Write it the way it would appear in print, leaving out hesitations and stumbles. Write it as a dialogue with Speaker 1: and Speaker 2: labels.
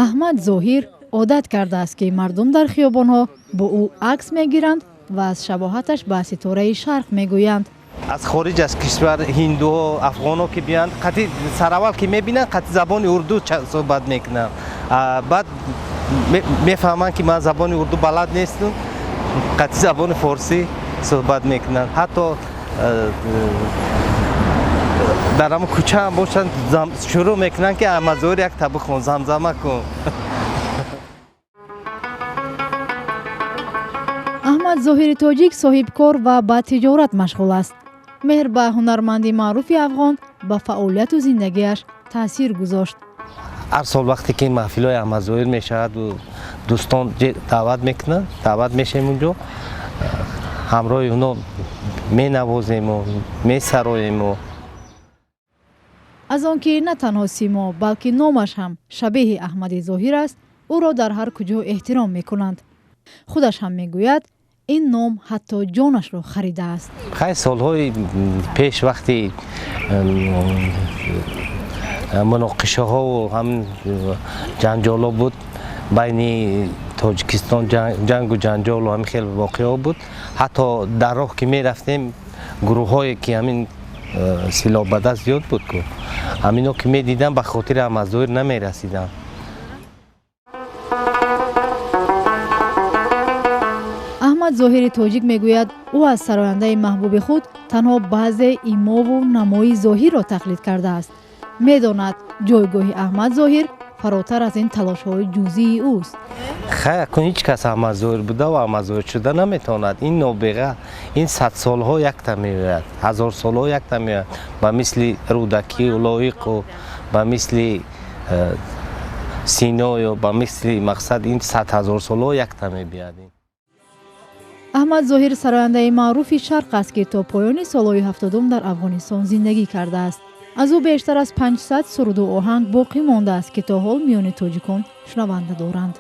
Speaker 1: Аҳмад Зоҳир одат кардааст, ки мардум дар хиёбонҳо бо ӯ акс мегиранд ва аз шабоҳаташ ба ситораи шарқ мегӯянд.
Speaker 2: Аз хориҷ аз кишвар ҳиндуҳо, афғонҳо ки биёянд, қатъи сараввал ки мебинанд, қатъи забони урду суҳбат мекунанд. Баъд мефаҳманд, ки ман забони урду балад нестам, қатъи забони форсӣ суҳбат мекунанд. Ҳатто дар ҳамон кӯча ҳам бошанд, шурӯъ мекунанд, ки Аҳмад Зоҳир як та бихон, замзама кун.
Speaker 1: Аҳмад Зоҳири тоҷик соҳибкор ва ба тиҷорат машғул аст. Меҳр ба ҳунарманди маъруфи афғон ба фаъолияту зиндагиаш таъсир гузошт.
Speaker 2: Ҳар сол вақте ки маҳфилҳои Аҳмад Зоҳир мешаваду дӯстон даъват мекунанд, даъват мешавем, унҷо ҳамроҳи оно менавозему месароему.
Speaker 1: Аз он ки на танҳо симо, балки номаш ҳам шабеҳи Аҳмади Зоҳир аст, ӯро дар ҳар куҷо эҳтиром мекунанд. Худаш ҳам мегӯяд, ин ном ҳатто ҷонашро харидааст.
Speaker 2: Хай, солҳои пеш вақти муноқишаҳову ҳамин ҷанҷолҳо буд байни Тоҷикистон, ҷангу ҷанҷолу ҳамин хел воқеаҳо буд, ҳатто дар роҳ ки мерафтем, гурӯҳҳое ки ҳамин силоҳбадаст зиёд буд ку, ҳамино ки медидам, ба хотири Аҳмад Зоҳир намерасидам.
Speaker 1: Аҳмад Зоҳири тоҷик мегӯяд, ӯ аз сарояндаи маҳбуби худ танҳо баъзе имову намои зоҳирро тақлид кардааст. Медонад, ҷойгоҳи Аҳмад Зоҳир фаротар аз ин талошҳои ҷузъии ӯст.
Speaker 2: Хай, акун ҳеҷ кас Аҳмад Зоҳир буда ва Аҳмад Зоҳир шуда наметавонад. Ин нобиға, ин садсолҳо якта меояд, ҳазорсолҳо якта меояд, ба мисли Рӯдакию Лоиқу, ба мисли Синоё, ба мисли мақсад, ин садҳазорсолҳо якта мебиёяд.
Speaker 1: Аҳмад Зоҳир сарояндаи маъруфи шарқ аст, ки то поёни солҳои 70-ум дар Афғонистон зиндагӣ кардааст. Аз ӯ бештар аз 500 суруду оҳанг боқӣ мондааст, ки то ҳол миёни тоҷикон шунаванда доранд.